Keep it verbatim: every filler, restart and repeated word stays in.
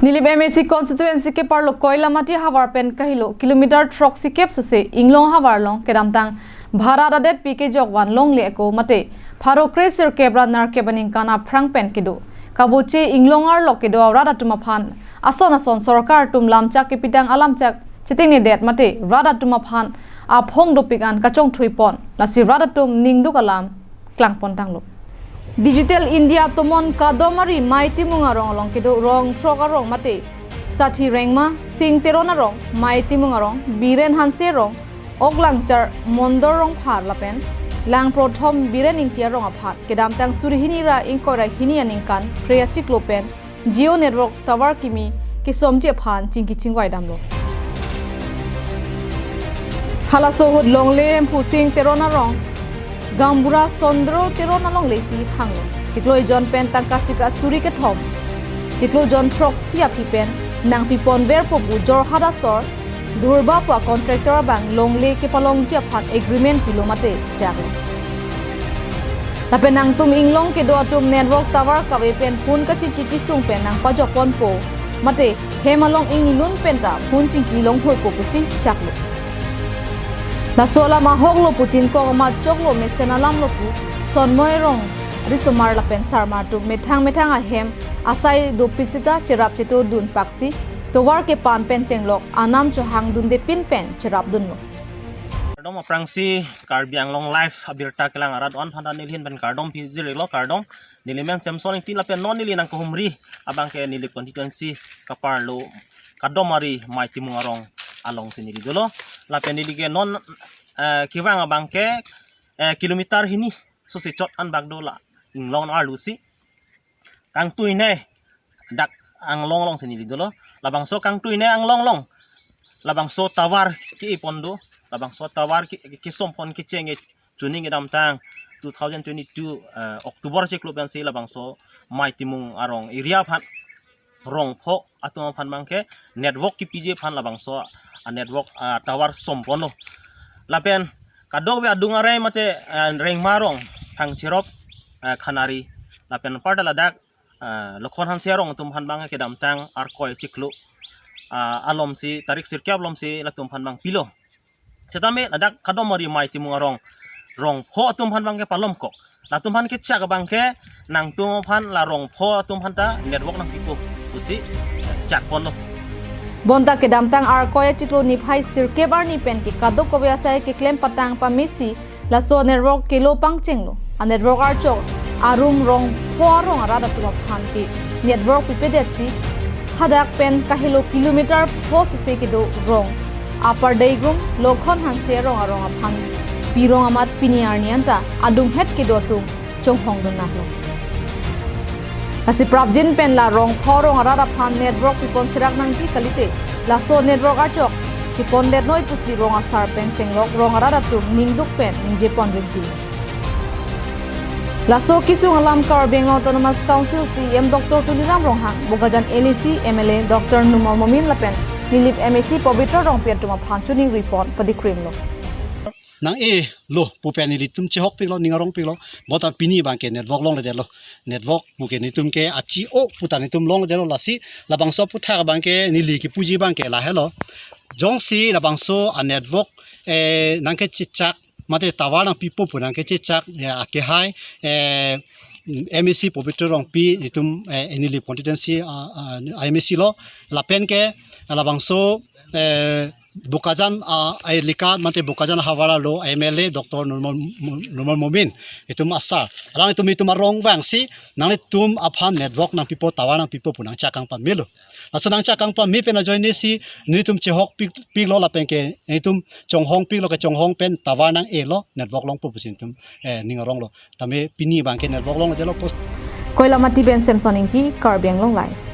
Nilip M A C constituency keparlo Koilamati havar pen kahelo kilometer throksikep sose Inglong havar along kedamtang bharat adetpi kejok van longle ako mate pharo kre sirkep ra nerkep aningkan aphrang pen kedo kaboche Inglong arlo kedo arat atum aphan ason ason sorkar atum lamchak kepitang alamchak chetingnedet mate rat atum aphan aphong dopik an kachongthuipon, lasi rat atum ningduk alam klangpon tanglo. Digital India tomon Kadomari Mei Timung arong along kedo rong throk arong mate Sathi Rengma, Sing Teron arong, Mei Timung arong, Biren Hanse arong, Oklangchar Mondor Rongphar lapen Langprothom Biren Ingti arong aphan kedamtang suri hini ra ingkoi ra hini aningkan Phre achiklo pen Jio network tower kimi kesomji aphan chingki chingvai damlo. Halaso ahut longle Hemphu Sing Teron arong Gambura Sondro Teron alongle si hanglo. Chiklo ejon pen tangka sika suri kethom, chiklo jon throksi aphi pen nangpiponverpo pu Jorhat asor Dhurba pu a contractor abang longle kepalongji aphan agreement pilo mate chechaklo. Lapen nangtum Inglong kedo atum network tower kave pen phone kachingki kesung pen nangpajokponpo mate hem along ingnilun penta phone chingki longhurpo pusi chaklo. Laso alam ahoklo pu tin kok amat choklo mesen alamlo pu Sonmoi Rong, Risomar lapen Sarma atum methang methang ahem asai dopik sita cherap chetodun paksi tovar kepan pen chenglok anam chohangdundepin pen cherapdunlo. Kardom aphrangsi Karbi Anglong Live abirta kelang arat an phanta neli ahin pen kardom pajirlo, kardom. Neli men Samson Ingti lapen non neli nangkehumri abangke Nilip constituency keparlo Kadomari Mei Timung arong alongsi neli dolo. Lapen neli ke non, eh, kevang abangke, eh, kilometer hini sose chot an bak dola Inglong arlo si. Kangtui ne dak Anglong alongsi neli dolo. Labangso kangtui ne Anglong along labangso tower ke-epon do, labangso tower ke, kesompon kecheng e chuning kedamtang two thousand twenty-two, eh, October chiklo pensi labangso Mei Timung arong area aphan rongpho atum aphan abangke network kepiji aphan labangso a network, ah, tower somponlo. Lapen kadokave adung arei mate, eh, Rengma arong Phangcherop, eh, Khanari lapen parta ladak, eh, Lokhon Hanse arong atum aphan abangke kedamtang Arkoi chiklo, ah, alomsi tarik sirkep alomsi latum aphan abang pilo. Setame ladak Kadomari Mei Timung arong rongpho atum aphan abangke palomkok. Latum aphan kechak abangke nangtum aphan la rongpho atum aphanta network nangpipo pusi chakponlo. Bonta kedamtang Arkoi chiklo niphai sirkep arni pen ke kadokave asai keklem patang pamesi laso network kelo pangchenglo. A network archok arum rongpho arong arat atum aphan ke network pipedetsi hadak pen kahelo kilometer pho sose kedo rong Upper Deigrum, Lokhon Hanse arong arong aphan pirong amat pini arni anta adunghet kedo atum chonghongdun nanglo. Lasi prapjin pen la rongpho arong arat aphan network pipon serak nangji kalite laso network archok chepondetnoi pusi rong asar pen chenglok rong arat atum ningduk pen ningjepon rinti. Laso kesung alam Karbi Anglong Autonomous Council C E M Doctor Tuliram Ronghang, Bokajan L A C M L A Doctor Numal Momin lapen Nilip M A C Pabitra Rongpi atum aphan chuning report padikrimlo. Nang-elo pu pen nelitum chehokpiklo, ning arongpiklo. Bonta pini abangke network longledetlo. Network puke nelitum ke achi-o puta nelitum longledetlo, lasi labangso aphuthak abangke neli kepuji abangke lahelo. Jongsi labangso a network, eh, nangkechechak mate tower nangpipo pu nangkechechak, eh, akehai, eh, M A C Pabitra Rongpi nelitum, eh, Nilip constituency, ah, ah, M A C lo. Lapen ke labangso, eh, Bokajan, ah, elika mate Bokajan havar arlo M L A Doctor Numal, Numal Momin itum asar. Alanglitum itum arong vangsi nanglitum aphan network nangpipo, tower nangpipo pu nangchakang pamelo. Laso nangchakang pame pen ajoine si nelitum chehokpik, piklo lapen ke nelitum chonghongpiklo, kechonghong pen tower nang-elo, network longpo pusi nelitum, eh, ning aronglo. Tame pini abangke network longledetlo. Koilamati pen Samson Ingti, Karbi Anglong Live.